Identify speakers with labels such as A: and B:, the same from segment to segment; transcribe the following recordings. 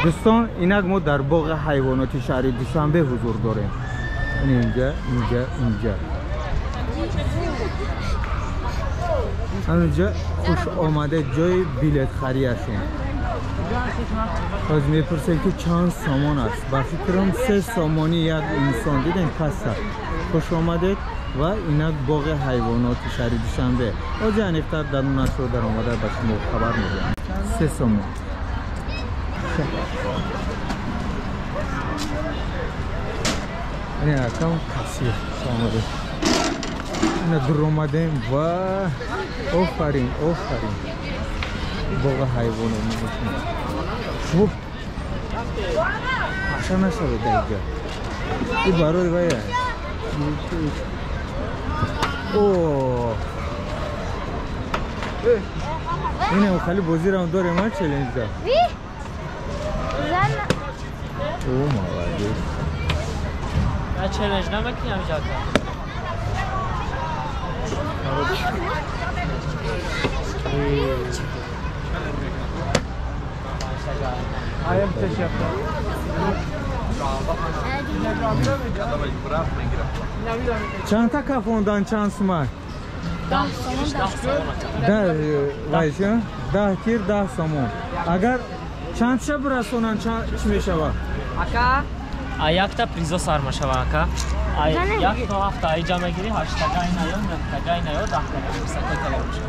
A: Дӯстон, инак мо дар боғи ҳайвоноти шаҳри Душанбе ҳузур дорем. Инҷа, инҷа, инҷа. Ҳаминҷа хуш омадед, ҷои билетхариашон. Ҳозир мепурсем ки чанд сомон аст. Ба фикрам 3 сомонӣ як инсон. Дидем касса. Хуш омадед ва инак боғи ҳайвоноти шаҳри Душанбе. Ҳозир аниқтар дарунашро даромада ба шумо хабар медиҳам. 3 сомон. Ин акам кассир. Омадед. Ина дуромадем ва офарин, офарин. Боғи ҳайвонот мебошем. Шумо паша нашавед дар инҷа. Ин барои вая. О! Инам хали бозирам дорем, а челленҷда. О, молодец.
B: Я челлендж намекунам ҷака.
A: Чанд та кафондан чанд сумак? 10 тир 10 сомон. Агар чанд ша бирасонанд чӣ мешавад?
B: Ака, якта призо сар мешава ака. Як то ҳафта иҷа мегирӣ, 8 тага инаё, 9 тага инаё, 10 тага висока калон мешава.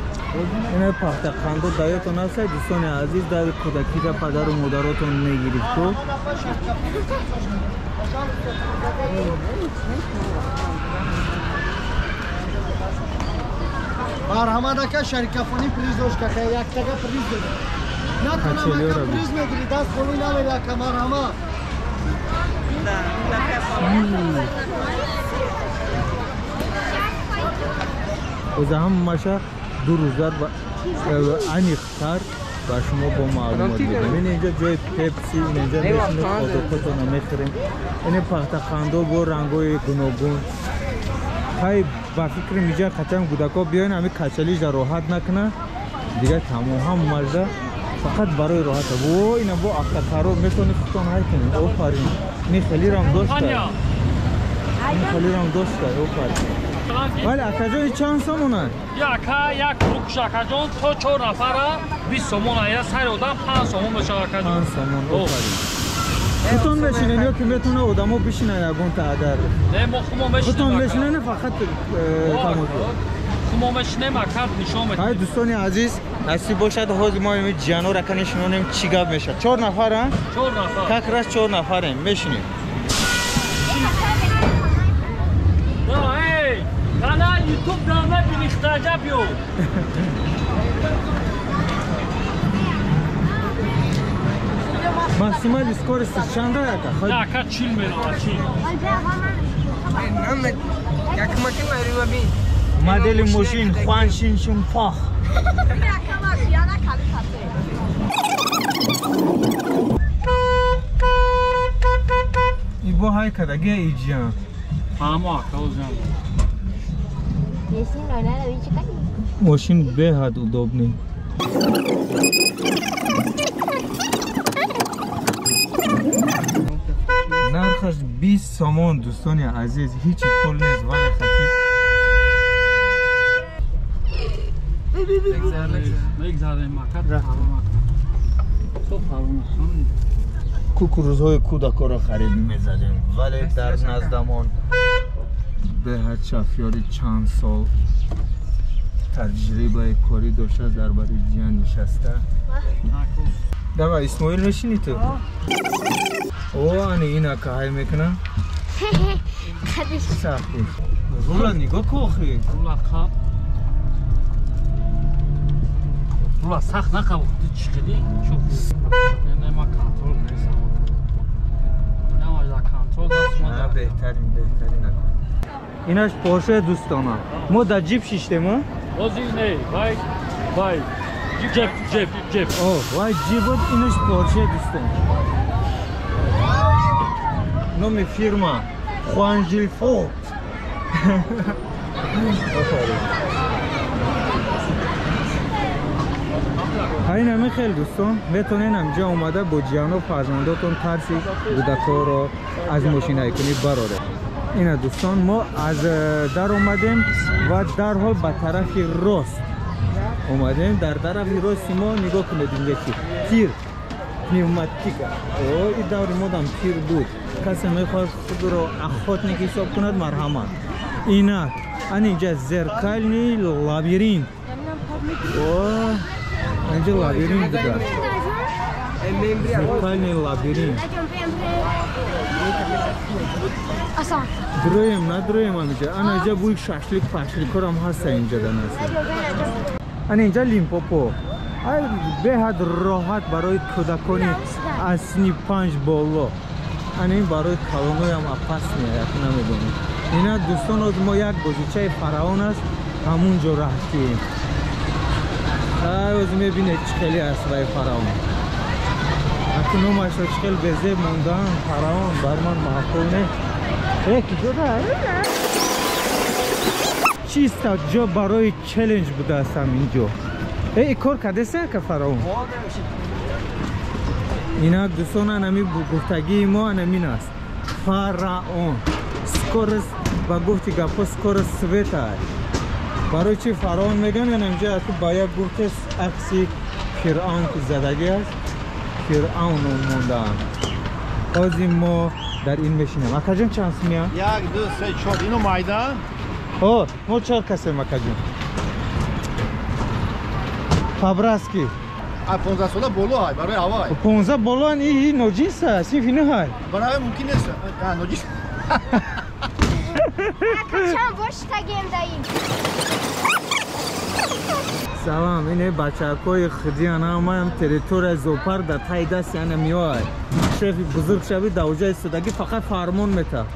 A: Ина пахтақандо даётон аст, дӯстони азиз, дар кӯдакида падару модаротон мегирифту.
C: Марҳамат ака, шарикафонӣ приз дошт ака, яктага приз дод. Натонам ака, приз мегирӣ, даст холӣ намери ака, марҳамат.
A: Оза ҳамаша ду рӯзар аниқтар ба шумо бо маълумот медиҳем. Ин инҷа ҷои пепси, ин инҷа мешинед, ходокотонро мехӯрем. Ин пахтақандо бо рангҳои гуногун. Хай, ба фикрам инҷа қатъан кӯдако биёен, ҳамин качалиша роҳат накунад, дигар тамом ҳамаша фақат барои роҳат. Во, ина бо автокаро метавонед худтон ҳай кунед. Офарин. Ин хелирам дошта. Ин хелирам дошта, офарин. Вале акаҷон, чанд сомонанд?
D: Ака, як рукш акаҷон, то 4 нафара 20 сомон, я сари одам 5 сомон мешавад акаҷон.
A: 5 сомон, офарин. Худтон мешинед ё ки метавонад одамо бишинанд ягонта агар?
D: Не, мо хумо мешинем.
A: Худтон мешинед, фақат тамошо.
D: Хумо мешинем, ака, нишон медиҳем.
A: Ҳай, дӯстони азиз, насиб бошад, ҳозир мо ин ҷиянора ка нишинонем, чӣ гап мешавад. 4 нафар, а?
D: 4 нафар.
A: Как раз 4 нафарем, мешинем.
D: Канал YouTube да мебини, хтаҷа биё.
A: Максимальный скорость чанда ака?
D: Ака, 40 мерава, 40.
A: Модели мошин Хуаншин Шунфах. Ибо ҳай кадаге иҷиан.
D: Ҳамо ака, озиан.
A: Мошин беҳад удобный. Нархаш 20 сомон, дӯстони азиз, ҳеҷ пул нест, вале хати
D: мегзарем ака.
A: Кукурузҳои кӯдакоро харид мезадем, вале дар наздамон беҳад шафёри чанд сол таҷрибаи корӣ доштааст, дар бари ҷиян нишаста. Давай, Исмоил, мешинӣ ту? О, ани ин ака ҳай мекунам. Сахт. Рула нигоҳ ку охи.
D: Рула қаб. Рула сахт нақаб, ту чӣ кардӣ? Чӯ. Не, ма контрол нестам. На, контрол даст ма.
A: Беҳтарин, беҳтарин ака. Инаш Порше, дӯстона. Мо дар ҷип шиштем, а?
D: Ҳозир не, вай, вай. Ҷип, ҷип, ҷип.
A: О, вай ҷип буд, инаш Порше, дӯстон. Номи фирма Хуанжилфо. Офарин. Ин ҳамин хел дӯстон, метавонед ҳамҷо омада бо ҷиҳану фарзандотон тарси кӯдакҳоро аз мошинайкунӣ бароред. Ина дӯстон, мо аз дар омадем ва дарҳол ба тарафи рост омадем. Дар тарафи рости мо нигоҳ кунед, инҷа чи тир, пневматика. О, ин даври модам тир буд. Касе мехоҳад худро охотник ҳисоб кунад, марҳамат. Ина ан инҷа зеркальный лабиринт. О, инҷа лабиринт буда. Зеркальный лабиринт. Дроем, надроем ҳаминҷа. Ана инҷа бӯи шашлик пашликорам ҳаста инҷа данаста. Ана инҷа Лимпопо. Ай беҳад роҳат барои кӯдакони аз синни 5 боло. Ана ин барои калоноям опасне, як намедонем. Ина дӯстон, оз мо як бозичаи фараон аст, ҳамун ҷо рафтем. Ай оз мебинед чӣ хеле аст вай фараон. Аку номашро чӣ хел безеб мондаам, фараон бар ман маъқул не. Э, киҷо да? Чиста ҷо барои челлендж будааст ҳамин ҷо. Э, и кор кардеса ака фараон? Инак дӯстон, анами гуфтагии мо анамин аст. Фараон. Скорость, ба гуфти гапҳо, скорость света. Барои чи фараон мегӯянд? Анаминҷа аку ба як гуфтес акси Фиръавн ки задагӣ аст, Фиръавн ном мондаанд. Ҳозир мо дар ин мешинем. Акаҷон, чанд сумия?
E: 1, 2, 3, 4. Ино майдан.
A: О, мо 4 касем, акаҷон. По-братски.
E: А 15 сола боло ҳай, барои ҳавай.
A: 15 боло ин ноҷинс аст, синфи 9 ҳай.
E: Барои мумкин нест. А, ноҷинс.
F: Чанд бош тагем даим.
A: Салам, ине бачакҳои худиан ҳамаам территорияи зоопарк дар таи дасти ана меояд. Шефи бузург шави дар оҷаи истодагӣ фақат фармон метаҳад.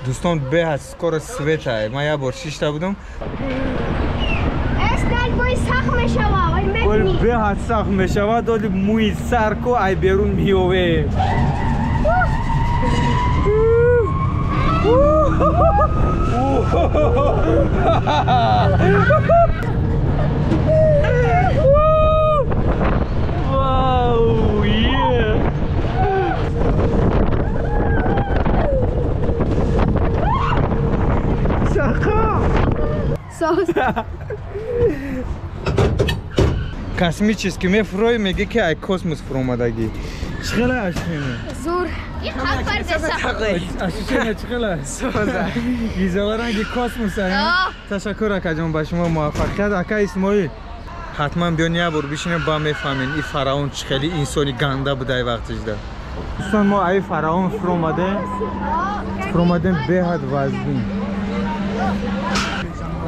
A: Дӯстон, беҳад скорость света. Ман як бор шишта будам. Беҳад сахт мешавад, оли мӯи сарку ай берун меове. Вау, е! Чақа! Космический мефурой, меги ки ай космос фуромадагӣ. Чӣ хела ощущение?
F: Зур.
A: Ощущение чӣ хела? Гизела ранги космос. Ташаккур, акаҷон, ба шумо муваффақият. Ака Исмоил, ҳатман биён як бор бишинем, ба мефаҳмем ин фараон чӣ хели инсони ганда буда ай вақтишда. Дӯстон, мо ай фараон фуромадем, беҳад вазнин.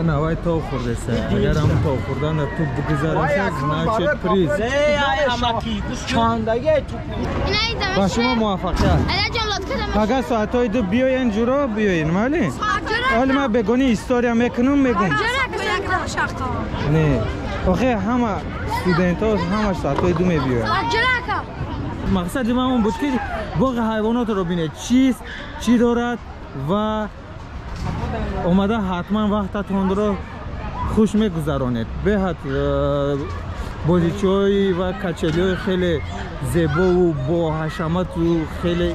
A: Ана вай тов хӯрдеса. Агар ҳамн тов хӯрдана ту бугузараша, значит приз. Ба шумо муваффақият. Пага соатҳои 2 биёен, ҷуро биёен, майли? Ҳоли ман бегони история мекунам, мегум. Не, охе ҳама студентҳо ҳама соатҳои 2 мебиёянд. Мақсади ман он буд ки боғи ҳайвонотро бинед, чист, чӣ дорад ва омада ҳатман вақтатонро хуш мегузаронед. Беҳад бозичиҳои ва качелиҳои хеле зебову бо ҳашамату хеле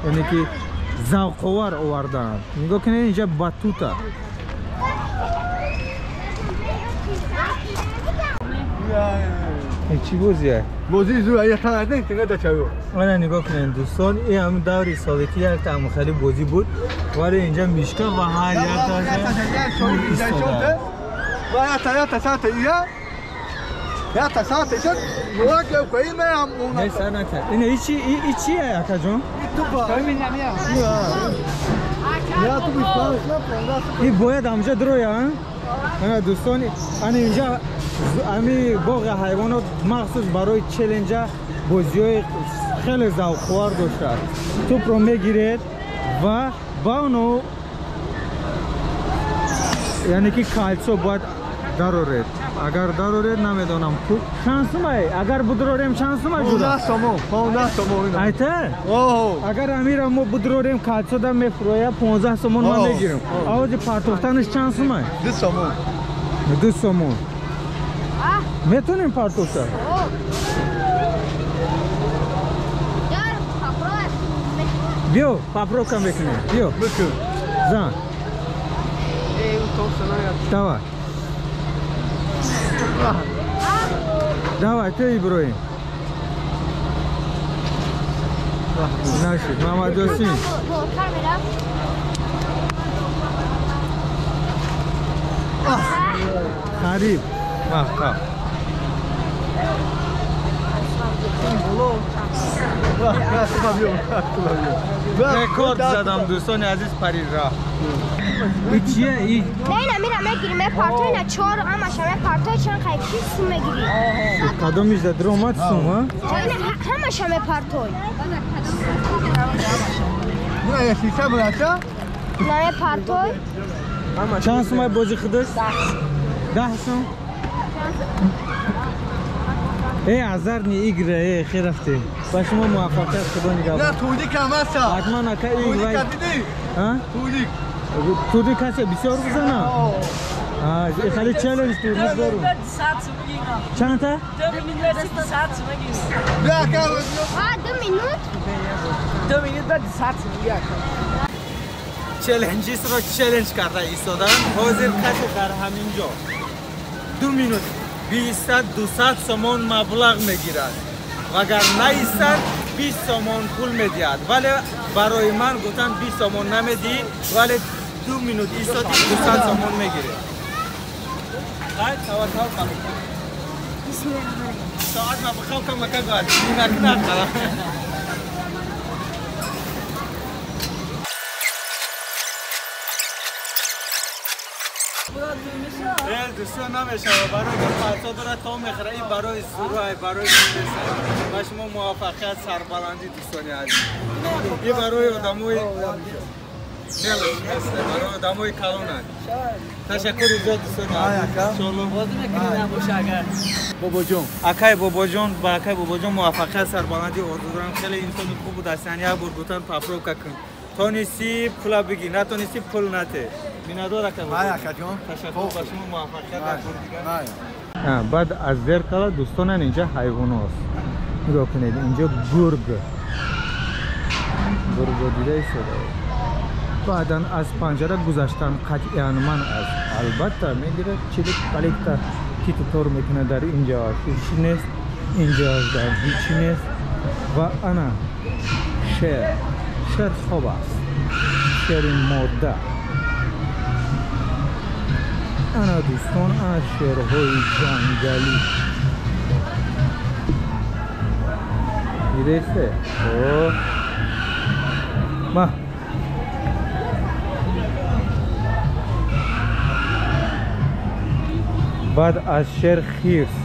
A: яъне ки завқовар овардаанд. Нигоҳ кунед, инҷа батута. Чӣ бозие?
E: Бозии зур, я танаден тинга чаё.
A: Ана нигоҳ кунед дӯстон, ин ҳам даври советӣ як тамхали бозӣ буд, вале инҷа мишка ва ҳар як чие, акаҷон? Ин бояд ҳамҷа дроя. Ана дӯстон, ана инҷа ами боғи ҳайвонот махсус барои челленҷа бозиҳои хеле завқовар доштааст. Тӯпро мегиред ва ба оно яъне ки кальцо бояд дароред. Агар дароред, намедонам чанд сумай, агар будрорем чанд сумай ҷуда?
E: 15 сомон, 15 сомон.
A: Айта? Агар амира мо будрорем, кальцо да мефуроя, 15 сомон ман мегирам. Авози партохтанаш чанд сумай?
E: 2 сомон.
A: 2 сомон. Метонем партофта? Биё, папровка мекунем. Биё. Зан. Давай. Давай, ты Иброим. Нашид, Мамадосин. Хариб. Рекорд задам дӯстони азиз парижа. И чие? И
F: не, ина мира мегири, мепартой, ина чор ҳамаша мепартой, чанд қай ки сум мегири.
A: Кадомиш да дромад сум, ҳа?
F: Ина ҳамаша мепартой.
E: Ина я шиша бурача?
F: Ина мепартой.
A: Чанд сумай бози худаш? 10 сум. Эй, азарни игра, эй, хер рафте. Ба шумо муваффақият, худо нигаҳбон.
E: На, тудик ҳам аст.
A: Ҳатман ака игра. Ҳа?
E: Тудик.
A: Тудик касе бисёр бизана? Хеле челлендж турник дорум. Чанд та?
B: 2 минут 200 сум мегирӣ.
F: 2 минут?
B: 2 минут 200 сум мегирӣ.
A: Челленджисро челлендж карда истодан. Ҳозир касе дар ҳамин ҷо 2 минут 200 сомон маблағ мегирад. Вагар наистад 20 сомон пул медиҳад. Вале барои ман гуфтан 20 сомон намедиҳӣ, вале 2 минут истоди 200 сомон мегирӣ. Хай, таваккал кун. Соат ма бихав кам мака гад. Инак нахара. Дӯстон намешава, барои ки фарсо дорад то мехӯра, ин барои зурай, барои меса. Ба шумо муваффақият, сарбаландӣ дӯстони азиз. Ин барои одамои мелош, барои одамои калонанд. Ташаккури зиёд дӯстони азиз.
E: Бобоҷон.
A: Акай Бобоҷон, ба акай Бобоҷон муваффақият, сарбаландӣ орзу дорам. Хеле инсони хуб буд, астан як бор гуфтан папровка кун. Тонисӣ пула бигир, натонисӣ пул нате. Миннатдор ака.
E: Май акаҷон.
A: Ташаккур, ба шумо муваффақият дар кори дигар. Баъд аз зеркала дӯстонан инҷа ҳайвоност. Нигоҳ кунед, инҷо гург. Гурго дида истода. Баъдан аз панҷара гузаштан қатъиян ман аст. Албатта мегирад чилик паликта титу тор мекунад дар инҷо. Ҳеҷ нест, инҷо дар ҳеҷ нест. Ва ана шер. Шер хоб аст. Шери мода. Ана дӯстон, ана шерҳои ҷангалӣ. Дидесте? О. Ма. Баъд аз шер хирс.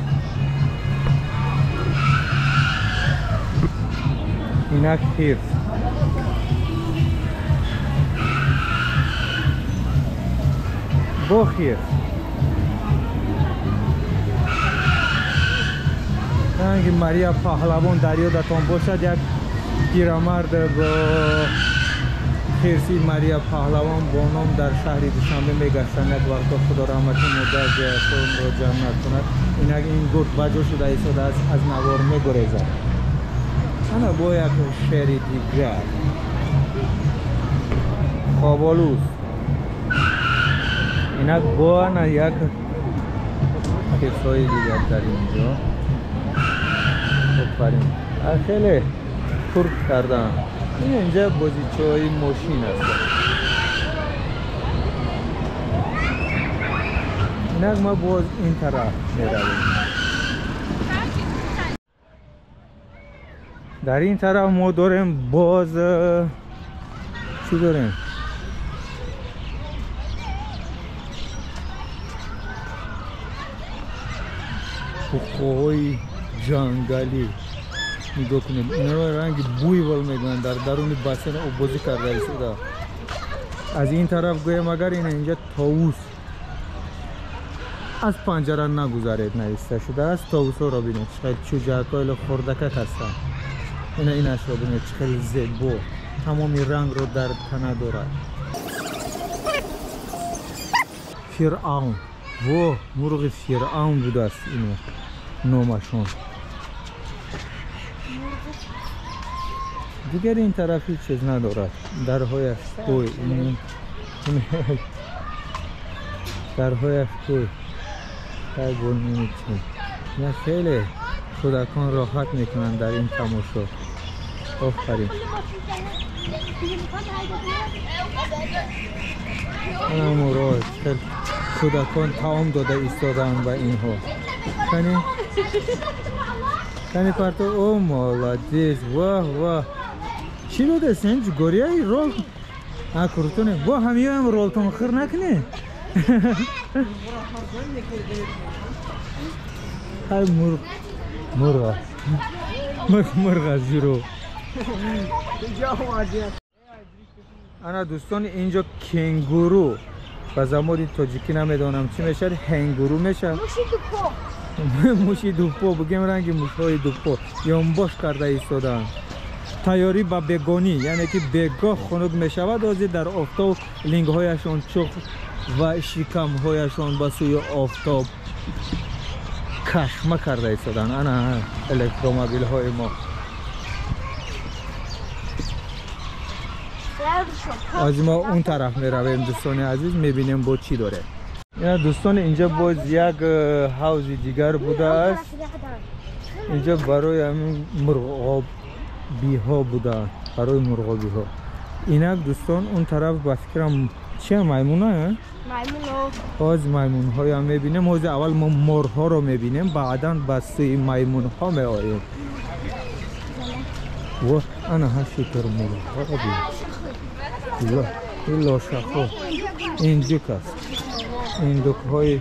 A: Инак хирс. Бо хирс. Ранги Мария Паҳлавон дар ёдатон бошад, як пирамард бо хирси Мария Паҳлавон бо ном дар шаҳри Душанбе мегаштанд. Як вақто Худо раҳмати модар ҷояшонро ҷаннат кунад. Инак ин гург ба ҷо шуда истодааст, аз навор мегурезад. Ана бо як шери дигар. Хоболуз. Инак бо ана як хирсҳои дигар дар инҷо. Офарин. Хеле турк кардан. Ин инҷа бозичаҳои мошин аст. Инак ма боз ин тараф меравем. Дар ин тараф мо дорем боз чӣ дорем? Буқоҳои ҷангалӣ. Нигоҳ кунед, инҳоро ранги буйвол мегӯянд, дар даруни бассейн оббозӣ карда истода. Аз ин тараф гӯем агар ина инҷа товус. Аз панҷара нагузаред нависта шудааст. Товусҳоро бинед, чӣ қадр чӯҷакҳои хурдакак ҳастанд. Ина инашро бинед, чӣ хеле зебо, тамоми рангро дар тана дорад. Фиръавн Во, мурғи Фиръавн будааст ино номашон. Дигар ин тараф ҳеҷ чиз надорад. Дарҳояш кӯй. Дарҳояш кӯй. Хай бо не хеле кӯдакон роҳат мекунанд дар ин тамошо. Офарин. Анамуро кӯдакон таом дода истодаанд ба инҳо. Кани? Кани парто? О, молодец! Ваҳ, ваҳ! Чӣ додастен? Ҷугорияи рол? А, курутоне. Во, ҳамиёам ролтон хир накунӣ? Ҳай мурғ. Мурғ аст. Мурғ аст зиро. Ана дӯстон, инҷо кенгуру. Ба забони тоҷикӣ намедонам чӣ мешавад. Ҳенгуру мешавад.
F: Муши дупо.
A: Муши дупо, бигем ранги мушҳои дупо. Ёнбош карда истодаанд. Тайёрӣ ба бегонӣ, яъне ки бегоҳ хунук мешавад, ҳозир дар офтоб лингҳояшон чуқ ва шикамҳояшон ба сӯи офтоб кашма карда истодаанд. Ана электромобилҳои мо. Аз мо он тараф меравем дӯстони азиз, мебинем бо чӣ дорем. Дӯстон, инҷа боз як ҳавзи дигар будааст. Инҷа барои ҳамин мурғобиҳо будааст, барои мурғобиҳо. Инак дӯстон, он тараф ба фикрам чия маймуна? Ҳоз маймунҳоям мебинем. Ҳози аввал мо морҳоро мебинем, баъдан ба сӯи маймунҳо меоем. Во, ана ҳа шукр мурғҳоро бин. Ин лошахо, индюк аст. Индюкҳои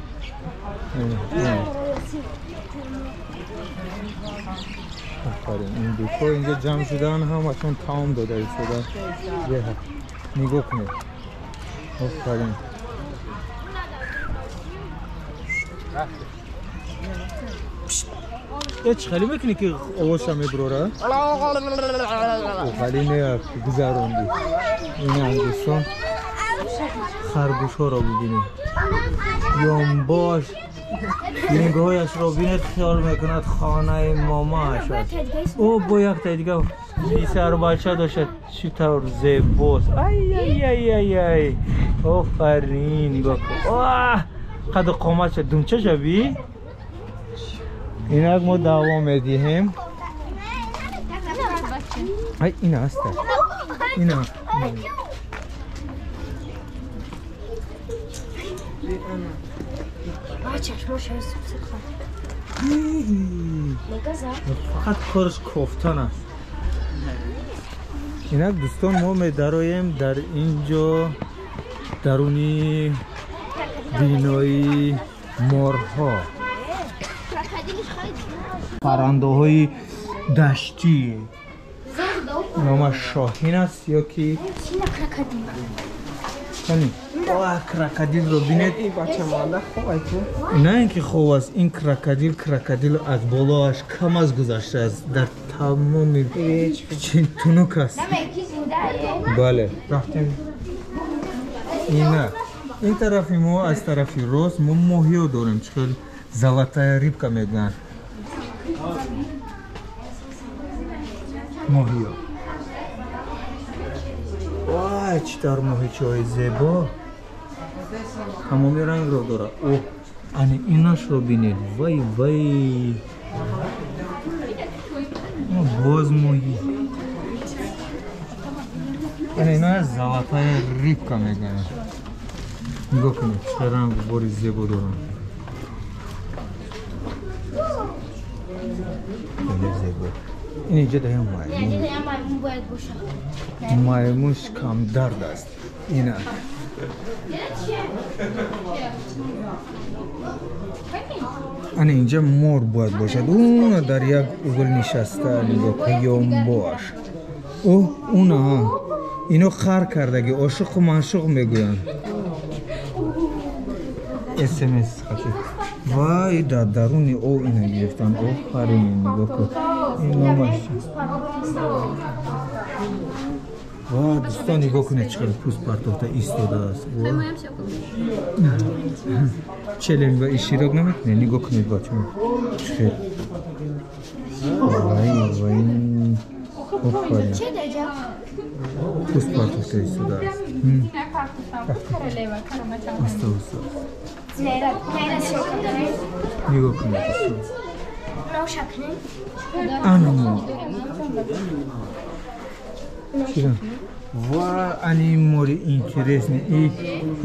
A: офарин, индюкҳо инҷо ҷамъ шудаанд, ҳамашон таом дода истодаанд. Нигоҳ кунед. Офарин. Чӣ хеле мекунӣ ки овозша мебурора? Хеле не гузарондӣ. Ин дӯстон харгӯшҳоро бибинед. Ёнбош лингҳояшро бинед, хиёл мекунад хонаи момааш аст. О, бо якта дига писарбача дошт, чӣ тавр зебост. Ай ай ай ай ай. Офарин, нигоҳ кун. Оҳ, қаду қоматша думчаша би. Инак мо давом медиҳем. Ай, ина аста. Ина. Фақат кораш кофтан аст. Инак дӯстон, мо медароем дар инҷо даруни бинои морҳо. Паррандаҳои даштӣ. Номаш шоҳин аст ё ки Оҳ, крокодилро бинед. На ин ки хоб аст, ин крокодил, крокодил аз болоаш кам аз гузаштааст, дар тамоми тунук аст. Бале, рафтем. Ина ин тарафи мо, аз тарафи рост мо моҳиё дорем, чӣ хел золотая рыбка мегӯянд. Моҳиё. Вай, чӣ тавр моҳичаҳои зебо. Тамоми рангро дорад. О, ани инашро бинед. Вай, вай. Боз моҳӣ. Ана ина золотая рыбка мегӯянд. Нигоҳ кунед, чӣ рангу бори зебо доранд. Хеле зебо. Ин инҷа даям маймун. Маймун шикамдард аст. Ина. Ана инҷа мор бояд бошад. Уна дар як угл нишаста, нигоҳ кун, ёнбоаш. О, уна. Ино хар кардаги, ошиқу маншуқ мегӯянд. СМС хати. Вай, дар даруни об ина гирифтанд. Офарин, нигоҳ кун. Ин номаш. Ва дӯстон, нигоҳ кунед, чӣ қадр пӯст партофта истодааст. Челлендж ба иштирок намекунед? Нигоҳ кунед, бачаҳо, чӣ хел. Вай вай, офарин, пӯст партофта истодааст. Оста оста нигоҳ кунед, анамо чира. Ва ани мори интересный.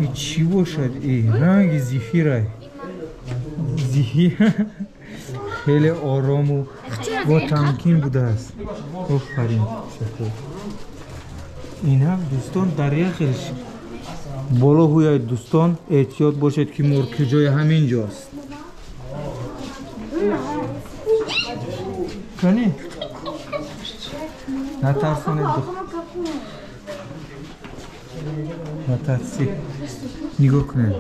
A: И чӣ бошад? И ранги зефирай, зефир хеле орому бо тамкин будааст. Офарин, шакур. Инак дӯстон, дар як хел боло ҳуяд. Дӯстон, эҳтиёт бошед, ки мор куҷои ҳамин ҷост. Кани, натарсонед, натарсӣ. Нигоҳ кунед,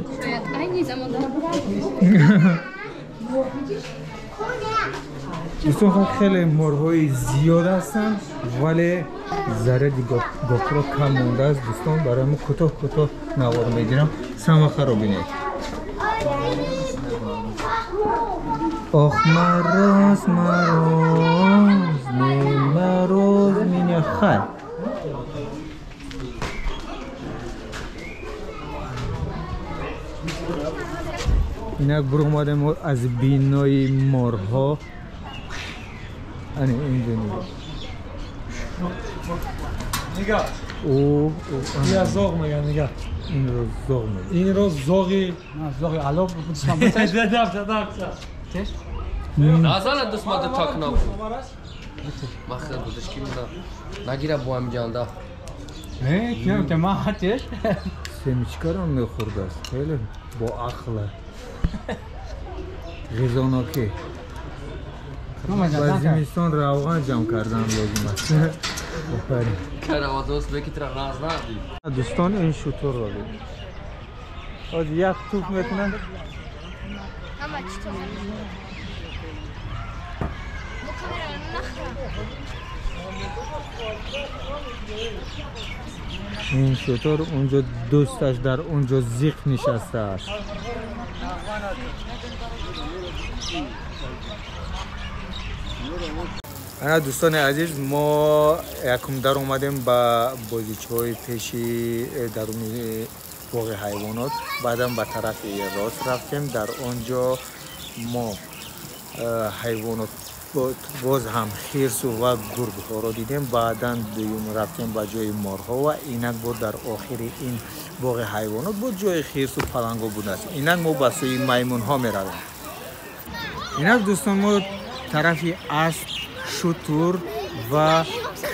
A: дӯстон, хеле морҳои зиёд ҳастанд, вале заряди GoPro кам мондааст, дӯстон. Барои мо кӯтоҳ кӯтоҳ навор мегирам. Самахаро бинед. Ох, мороз, мороз, не мороз меня, хай. Инак буромадем аз бинои морҳо. Ани инҷо нигоҳ.
G: Нигоҳ.
A: О,
G: зоғ мегӯянд, нигоҳ.
A: Инро зоғ мегӯянд.
G: Инро зоғи, зоғи ало.
H: Назана дусмада такна. Махр будаш ки мина. Нагира бо ҳам ҷанда.
E: Не, ким ки ма хатеш.
A: Семечкаро мехӯрдааст. Хеле бо ақла. Ғизонокӣ. Ба зимистон равған ҷамъ кардан лозим аст. Офарин.
H: Каравадос бекитра наз нади.
A: Дӯстон, ин шутурро бибинед. Ҳозир як туф мекунанд. Ин шутур унҷо дӯсташ дар унҷо зиқ нишастааст. Ана дӯстони азиз, мо якум дар омадем ба бозичаҳои пеши даруни боғи ҳайвонот. Баъдан ба тарафи рост рафтем. Дар он ҷо мо ҳайвонот, боз ҳам хирсу ва гургҳоро дидем. Баъдан дуюм рафтем ба ҷои морҳо ва инак бо дар охири ин боғи ҳайвонот бо ҷои хирсу паланго будааст. Инак мо ба сӯи маймунҳо меравем. Инак дӯстон, мо тарафи асп, шутур ва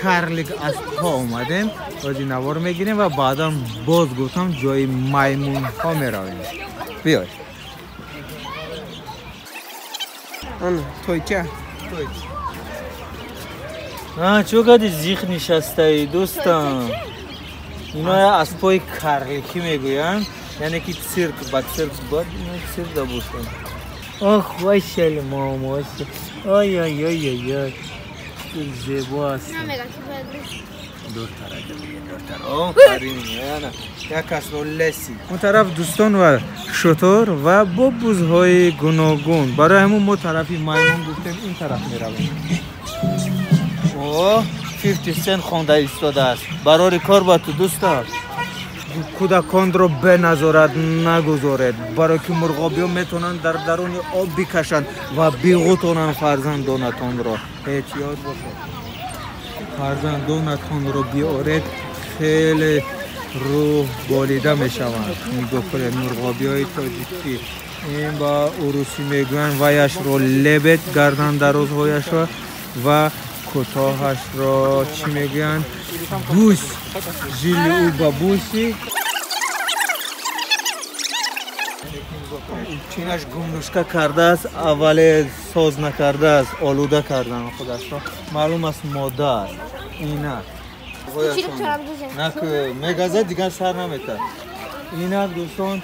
A: карлик аспҳо омадем. Ҳозир навор мегирем ва баъдан боз гуфтам ҷои маймунҳо меравем. Биёй.
E: Тойча.
A: Чӯ кади зиқ нишастаи, дӯстам? Ино аспҳои карликӣ мегӯянд, яъне ки цирк, ба цирк бояд цирк дабошанд. Ох, вайшали мамо, ой ой ой ой ой, зебо аст. Дуртар, дуртар. Офарин, як касро леси. Он тараф дӯстон ва шутур ва бо бузҳои гуногун. Барои ҳамун мо тарафи маймун гуфтем, ин тараф меравем. О, 50 Cent хонда истодааст. Барори кор ба ту, дӯстон. Кӯдаконро беназорат нагузоред, барои ки мурғобиҳо метавонанд дар даруни об бикашанд ва биғутонанд фарзандонатонро. Эҳтиёт бошед, фарзандонатонро биоред, хеле рӯҳ болида мешаванд. Нигоҳ кунед, мурғобиҳои тоҷикӣ, ин ба урусӣ мегӯянд ваяшро лебед, гардан дарозҳояшро ва кӯтоҳашро чӣ мегӯянд? Гӯс. Жили ӯ ба буси. Чинаш гумнушка кардааст, аввале соз накардааст, олуда кардан худашро. Маълум аст, мода аст. Инак мегазад, дигар сар наметад. Инак дӯстон,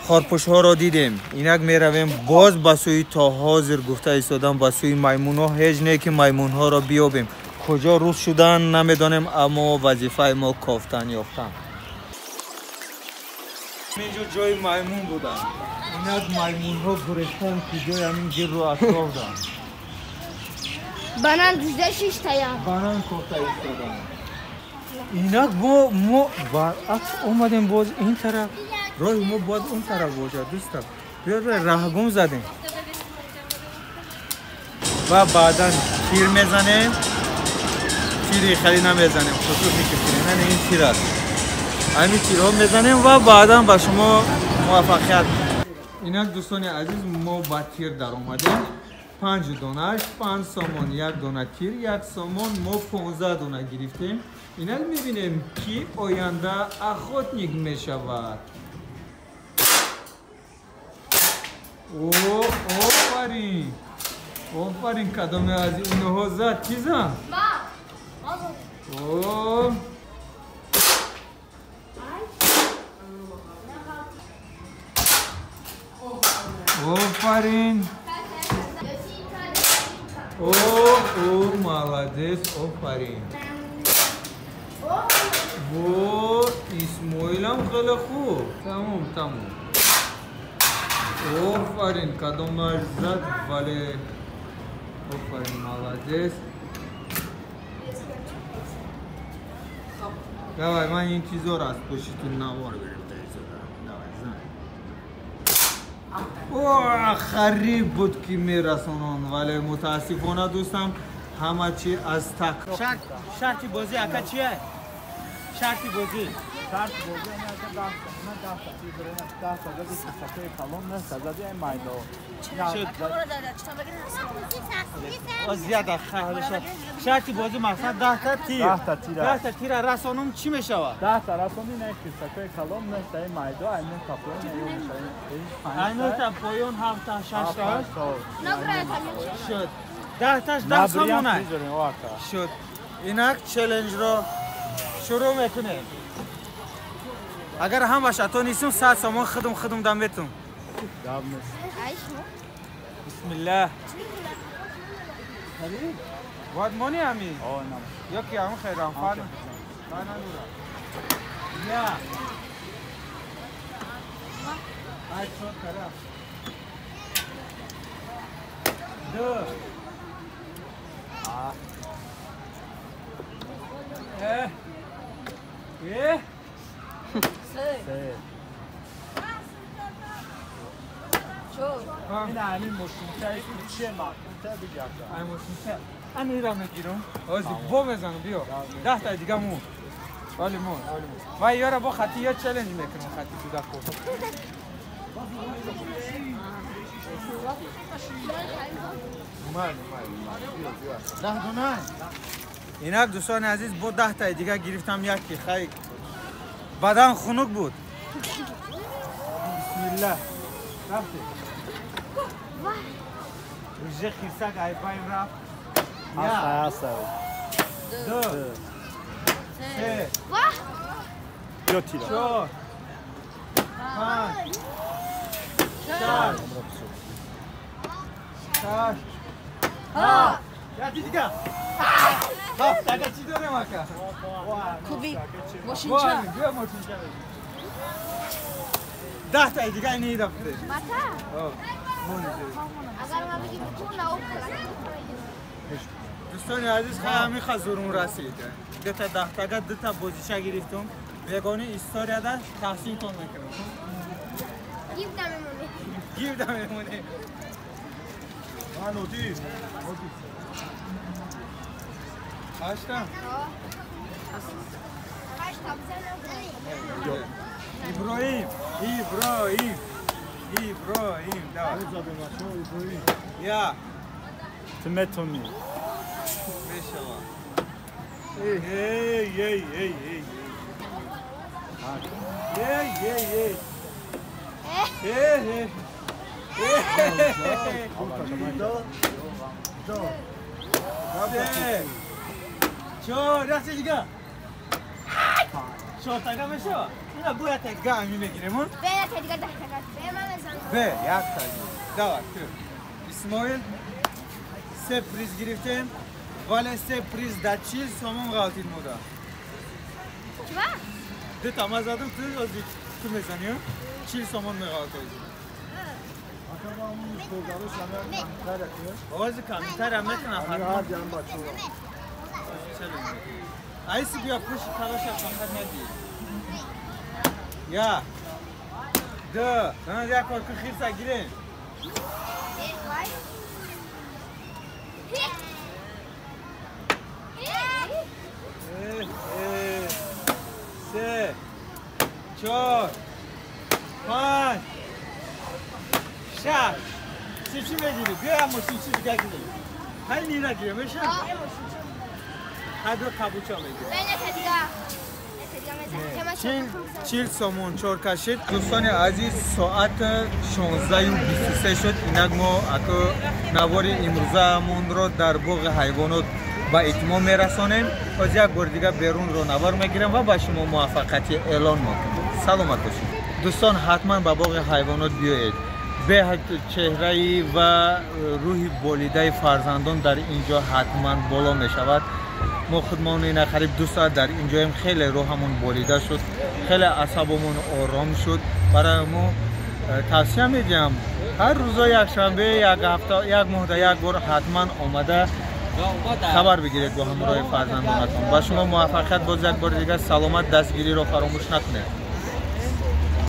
A: хорпӯшҳоро дидем. Инак меравем боз ба сӯи, то ҳозир гуфта истодам, ба сӯи маймунҳо. Ҳеҷ не ки маймунҳоро биёбем. Куҷо рӯз шудан намедонем, аммо вазифаи мо кофтан ёфтан. Инҷо ҷои маймун буданд. Инак маймунҳо гурехтан, ки ҷои ҳамин гирру атроф данд.
F: Банан дузда шиштаям.
A: Банан кофта истоданд. Инак мо баръакс омадем, боз ин тараф. Роҳи мо бояд он тараф бошад, дӯстам. Биё раҳгум задем. Ва баъдан тир мезанем. Тири хеле намезанем, хусуси ки тир ин тир аст. Ҳамин тирҳо мезанем ва баъдан ба шумо муваффақият. Инак дӯстони азиз, мо ба тир даромадем. 5 донаш 5 сомон, 1 дона тир 1 сомон, мо 15 дона гирифтем. Инак мебинем, ки оянда охотник мешавад. О, офарин! Офарин, кадоме аз инҳо зад? Ки зад? О! Офарин! О, о, молодец, офарин! Во, Исмоилам хеле хуб. Тамом, тамом. Офарин, кадомаш зад, вале офарин, молодец. Давай, ман ин чизоро аз пуштитон навор гирифта истодам. Давай, зан. О, хариб буд ки мерасонон, вале мутаассифона дӯстам, ҳама чи аз так. Шарти бозӣ ака чие? Шарти бозӣ.
G: Шарти бозӣ ман 10 та тир дорам, 10 та зади сафаи калон, 9 та зади майдо.
A: Зиёда хеле. Шарти бозӣ мақсад 10 та тир.
G: 10 та тир.
A: 10 та тир расонум чӣ мешавад?
G: 10 та расонӣ на сафаи калон, 9 та майдо, ай 9 та поён.
A: Ай 9 та поён 7 та 6 та. Шуд. 10 таш 10 сомона. Шуд. Инак челленҷро шурӯъ мекунем. Агар ҳамаш ато нистум, 100 сомон худум дам метум. Бисмиллаҳ. Бояд монӣ ҳамин? Ё ки ҳамин хайрам фар? Я. Ай чор тараф. Ду. Э.
G: Се. این همین ماشینچه چه ماشینچه بگم.
A: این ماشینچه من ایرا میگیرم. آزی با بزنم بیا. 10 تا دیگه مون. ولی مون. و یارا با خطی یا چالش میکنم خطی تو دکو. ده دونه. اینک دوستان عزیز با 10 تا دیگه گرفتم یکی خیلی بدن خنک بود. بسم الله. رفتی. رژه خیسک ای پایین رفت.
G: هسته.
A: 2 3 4 5 6 7 8. یا دیگه. هفت تا چی داره ماکا؟
I: کوبی ماشینچه.
A: بیا ماشینچه. 10 تا دیگه اینی رفته.
F: بتا. اگر ما بگیم تو نه.
A: دوستان عزیز خیلی همین خزورون رسید. 2 تا 10 تا 2 تا بازیچه گرفتم. بگانی ایستوریا دا تحسین تون میکنم.
F: گیف دممونه.
A: گیف دممونه.
G: نوتی.
A: 8 تا.
F: 8 تا بزنم.
A: ابراهیم ابراهیم ابراهیم давай. Я.
G: Ты метони.
A: Мешава. Эй, эй, эй, эй, эй. Эй, эй, эй. Эй, эй. Эй. До. Се. Чор, яхчи дига. Чор тага мешава. Ина бу як тага ами мегирем, он?
F: Бе як тага, даҳ тага. Бе ман мезанам.
A: Бе як тага. Давай, ту. Исмоил, се приз гирифтем. Вале се приз да 40 сомон ғалтид мода.
F: Чува?
A: Ду тама задам, ту ози ту мезанӣ? 40 сомон меғалт ози. Ози камтар мекунам ҳатман. Айси бия пуши талаша фақат надӣ. Я. Ду. Як бор ку хирса гирем. Се, чор, панҷ, шаш. Чӣ чӣ мегирӣ? Биё мошинчи дига гирем. Ҳай нира гирем, меша? Ҳадро кабуча мегирем. 40 сомон чор кашид. Дӯстони азиз, соат 16:23 шуд. Инак мо ако навори имрӯзаамонро дар боғи ҳайвонот ба итмом мерасонем. Боз як бор дига берунро навор мегирем ва ба шумо муваффақияти эълон мекунем. Саломат бошед. Дӯстон, ҳатман ба боғи ҳайвонот биёед. Беҳад чеҳраи ва рӯҳи болидаи фарзандон дар ин ҷо ҳатман боло мешавад. Мо худмон ина қариб 2 соат дар ин ҷоем, хеле рӯҳамон болида шуд, хеле асабомон ором шуд. Барои мо тавсия медиҳам ҳар рӯзо якшанбе, як ҳафта, як моҳда як бор ҳатман омада хабар бигиред бо ҳамроҳи фарзандонатон. Ба шумо муваффақият, боз як бори дигар саломат, дастгириро фаромӯш накунед.